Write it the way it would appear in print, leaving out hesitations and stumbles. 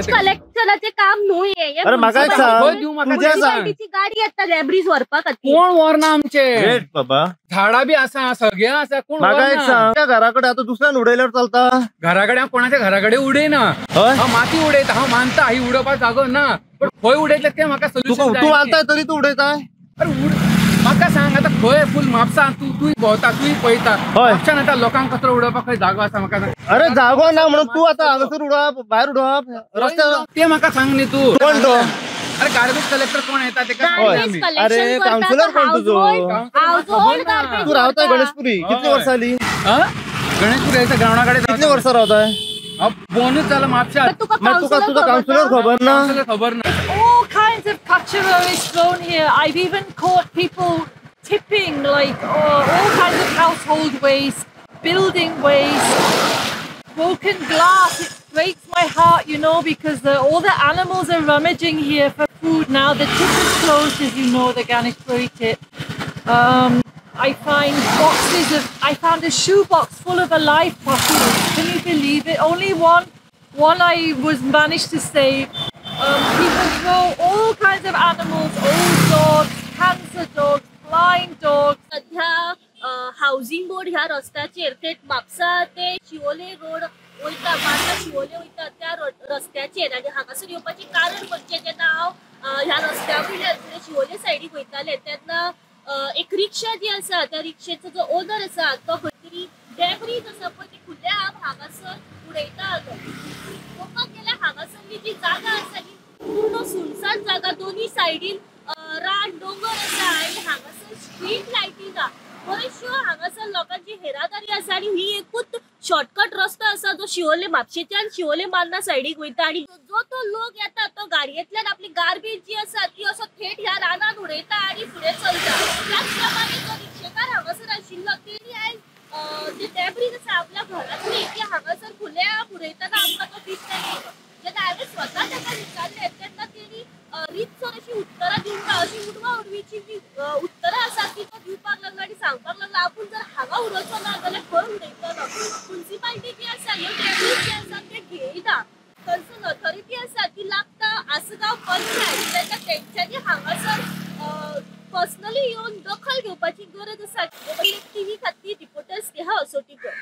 कलेक्शनाचे काम न्हय हे. अरे म्हाका एक सांग, गाडी येता लेब्रीज व्हरपा खातीर. कोण व्हरना आमचे बाबा, झाडां बी आसा, सगळे आसा, कोण म्हाका एक सांग, घरा कडेन आतां दुसऱ्यान उडयल्यार चलता? घरा कडेन कोणाच्या घरा कडेन उडयना, हांव माती उडयता. हांव मानता ही उडोवपाक जागो ना, पण खंय उडयतले तें म्हाका सोल्युशन. तूं मानताय तरी तूं उडयताय? अरे म्हाका सांग आतां खंय फूल म्हापसा तूं भोंवता, तूं पळयता, म्हापशान आतां लोकांक कचरो उडोवपाक खंय जागो आसा? म्हाका सांग. अरे जागो ना म्हणून तूं आतां हांगासर उडोवप, भायर उडोवप रस्त्यार, तें म्हाका सांग न्ही तूं. कोण तो? अरे गार्बेज कलेक्टर कोण येता तेका? अरे कावन्सिलर कोण तुजो? तूं रावता गणेशपुरी कितली वर्सां जाली? गणेशपुरी ग्रावंडा कडेन कितली वर्सां रावताय? बोनूच जाला म्हापशात. तुका तुजो कावन्सिलर खबर ना? खबर ना. All kinds of kachero is thrown here. I've even caught people tipping like all kinds of household waste, building waste, broken glass. It breaks my heart, you know, because all the animals are rummaging here for food now. The tip is closed, as you know, the Ganeshpuri tip. I find boxes of, I found a shoebox full of alive puppies. Can you believe it? Only one I was managed to save. People throw all kinds of animals, old dogs, cancer dogs, blind dogs. सध्या housing board ह्या रस्त्याचेर थेट म्हापसा ते Siolim road वयता, म्हापसा शिवोले वयता त्या रस्त्याचेर, आनी हांगासर येवपाचें कारण म्हणजे जेन्ना हांव ह्या रस्त्या वयल्यान फुडें शिवोले सायडीक वयतालें तेन्ना एक रिक्षा जी आसा त्या रिक्षेचो जो ओनर आसा तो खंय तरी डेब्रीज आसा पळय ती खुल्या आम हांगासर उडयता. पळोवपाक गेल्यार हांगासरली जी जागा आसा ती पूर्ण सुनसान जागा, दोनूय सायडीन रान दोंगर आसा आनी हांगासर स्ट्रीट लायटी ना. बऱ्योचश्यो हांगासर लोकांची येरादारी आसा आनी ही एकूच शॉर्टकट रस्तो आसा जो शिवोले म्हापशेच्यान शिवोले मार्ना सायडीक वयता आनी जो तो लोक येता तो गाडयेंतल्यान आपली गार्बेज जी आसा ती असो थेट ह्या रानान उडयता आनी फुडें चलता. त्याच प्रमाणे जो रिक्षेकार हांगासर आशिल्लो तेणी आयज जी डेब्रीज आसा आपल्या घरांतली ती हांगासर खुल्या उडयतना आमकां तो दिसता. जेन्ना हांवें स्वता ताका विचारलें तेन्ना तेणी रितसर अशी उत्तरां दिवंक ना, अशी उडवा उडवीची जी उत्तरां आसा ती तो दिवपाक लागलो आनी सांगपाक लागलो आपूण जर हांगा उडोवचो ना जाल्यार खंय उडयतलो. मुन्सिपालिटी जी आसा ह्यो डेब्रीज जी आसा ते घेयना. कन्सर्न ऑथॉरिटी आसा ती लागता आसगांव पंचायत, तेन्ना तेंच्यांनी हांगासर पर्सनली येवन दखल घेवपाची गरज आसा. टीव्ही खातीर रिपोर्टर स्नेहा असोटीकर.